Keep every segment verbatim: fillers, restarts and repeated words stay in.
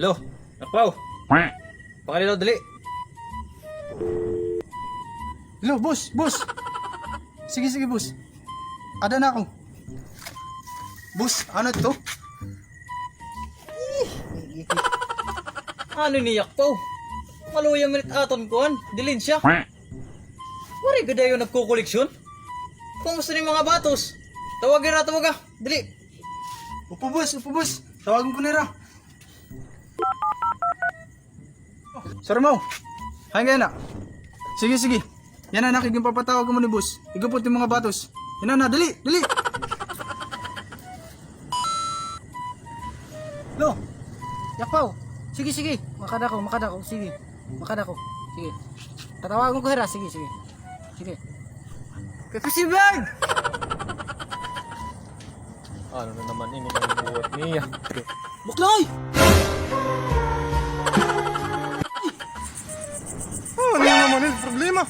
Lo, Yakpaw. Pakadilaw, dali. Lo, boss, boss. Sige, sige, boss. Ada na ako. Boss, ano to? Ano ini, Yakpaw? Maluya man it aton kuan, dilensya. Waray gad dayon nagkokoleksyon. Kumusta ni mga batos? Tawag hira, tawag ha. Dali. Upo, boss, upo, boss. Tawagan ko na hira. Sir Mau, hain ka yana? Sige, sige. Yana, nakig, ginpapatawag kamo ni boss. Igupot it mga batos. Yana na, dali, dali. Lo, Yakpaw. Sige, sige. Makada ko, makada ko. Sige. Makada ko. Sige. Tatawagan ko hira. Sige, sige. Sige. Kay Fishbird! Ano na naman ini nga buhat niya? Buklay! Ano na naman ini problema?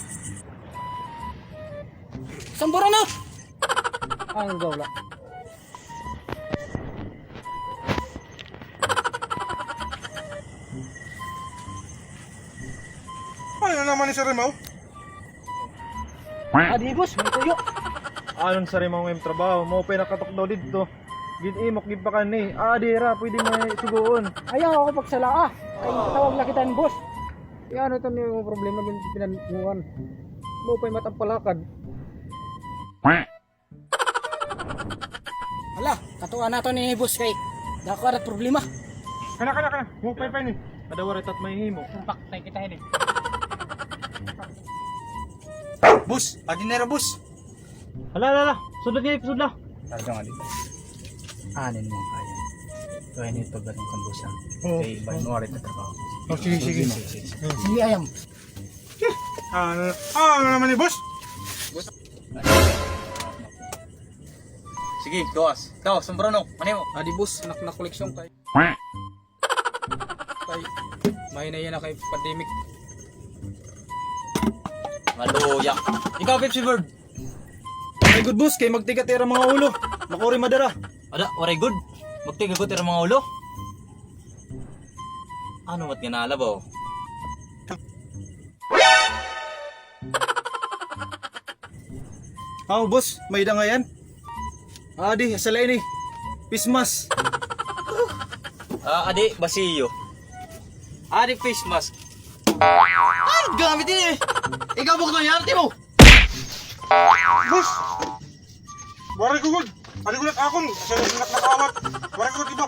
Sambura na! Ang gawla. Ano na naman ini, Sir Mau? Adi, boss, may tuyo. Ano, Sir Mau, nga imo trabaho? Maupay nakatukdo didto. Gin-imok gid pa kani. Ah, dira, pwede may sugoon. Ayaw ako pagsalaa. Ay, tawag la kita ni boss. Ano ito niyo problema gin pinanguan? Maupay matapalakad. Hala, katuan nato ni boss kay dako arat problema. Kana, kana, kana. Mo pay pay ni. Kada waray tat may himo. Paktay kita hini. Boss, adi na ra, boss. Hala, hala, hala. Sudla niya, sudla. Targa nga dito. Anin mo kaya. Ito ay nito ba ng kambusan? Oo. Kay ba mo rin trabaho? Oh, sige, sige. Sige, sige. Sige, ayam. Ano, ano naman ni boss? Sige, gawas. Ikaw, sombrero, ano mo? Adi, boss, nak-, nakoleksyon kay. Kay, may na yan na kay pandemic. Maluya. Ikaw, Pepsi Bird. Waray gud, boss, kay magtigat ira mga ulo. Makuri madara. Ada, waray gud. Magtigat gud ira mga ulo. Ano mat nga nalabaw? Aw, boss, may da nga yan. Adi, asala ini. Pismas. Ah, adi, basiyo. Adi, pismas. Ay, gamit ini eh. Ikaw, bukto niya, arte mo. Boss! Waray ko gud. Adi ko nat akon. Asa na sinak nakawat? Waray ko gud iba.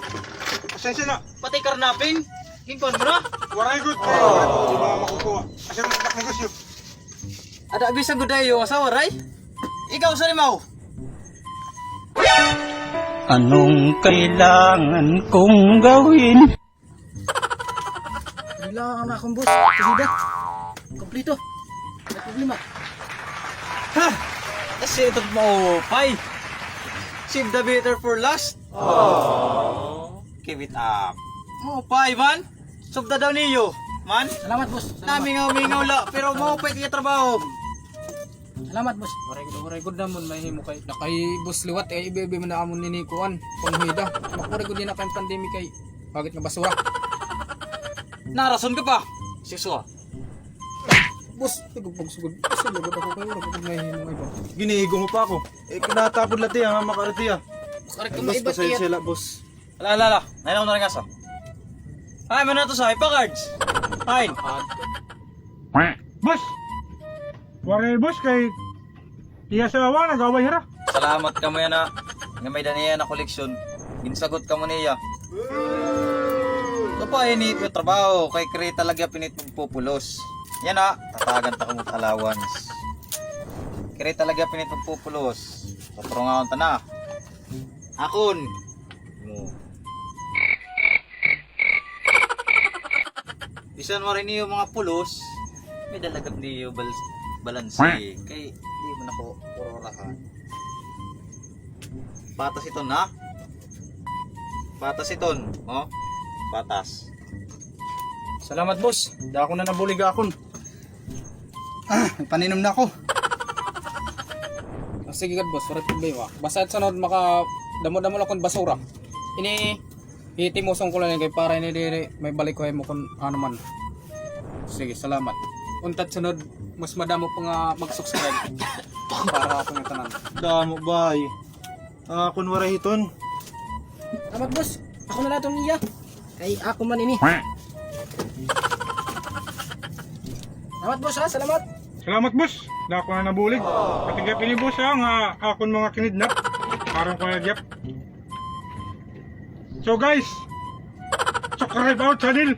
Pasensya na. Pati karnaping? Ginkuan mo na? Waray gud. Kay waray ko gud mga makukuha. Asa na sinak negosyo? Ada bisa gud ayo asawa, ray? Ikaw, Sarimaw? Anong kailangan kong gawin? Kailangan na akong boss. Kasida. Kompleto. May problema. Ha! Kasi ito maupay. Save the better for last. Aww. Keep it up. Maupay, man. Subda daw niyo, man. Salamat, boss. Salamat. Namingaw-mingaw la, pero maupay kaya trabaho. Salamat, boss. Waray gud, waray gud namon mahimo kay. Nakay boss liwat, eh, ibe-ibe man na amon nini kuan, panghuhida. Waray gud na kay pandemic kay. Bakit nga basura? Narason ka pa. Siso. Boss, tagog pagsugod. Boss, lugod ako kayo, wala ko mahimo nga iba. Ginihigo mo pa ako. Eh, kinatapod la tiya, nga makaratiya. Boss, pasensya la, boss. Ala, ala, ala. Nain ako na rin kaso. Ay, mano to sa, ipa-cards. Ay. Boss! Waray, boss, kay iya asawa, nag-away hira. Salamat kamo yana. Nga may-ada niya na koleksyon. Ginsagot kamo niya. Ito pa, ini yung trabaho. Kay kira talaga pinit magpupulos. Yana, tatagan ta kamo allowance. Kira talaga pinit magpupulos. Patrungaon ta na. Akon. Mo. Bisan waray niyo mga pulos, may-ada la gad niyo bal-, balanse. Kay di man ako pururahan. Patas iton, ha? Patas iton, oh. Patas. Salamat, boss. Dako na nabulig akon. Ah, may paninom na ako. Ah, sige gad, boss, waray problema. Basta sunod, makadamo-damo la akon basura. Ini, Itimuson ko la ini kay para ini diri may balik ko ha imo kun ano man. Sige, salamat. Untat sunod, mas madamo pa nga mag-subscribe para ha aton tanan. Damo, bay. An akon waray hiton. Salamat, boss. Ako na la iton iya. Kay ako man ini. Salamat, boss, ha. Salamat. Salamat, boss. Dako na nabulig. Pati gihap ini, boss, ha, nga akon mga kinidnap. Aron ko na gihap. So, guys, subscribe our channel.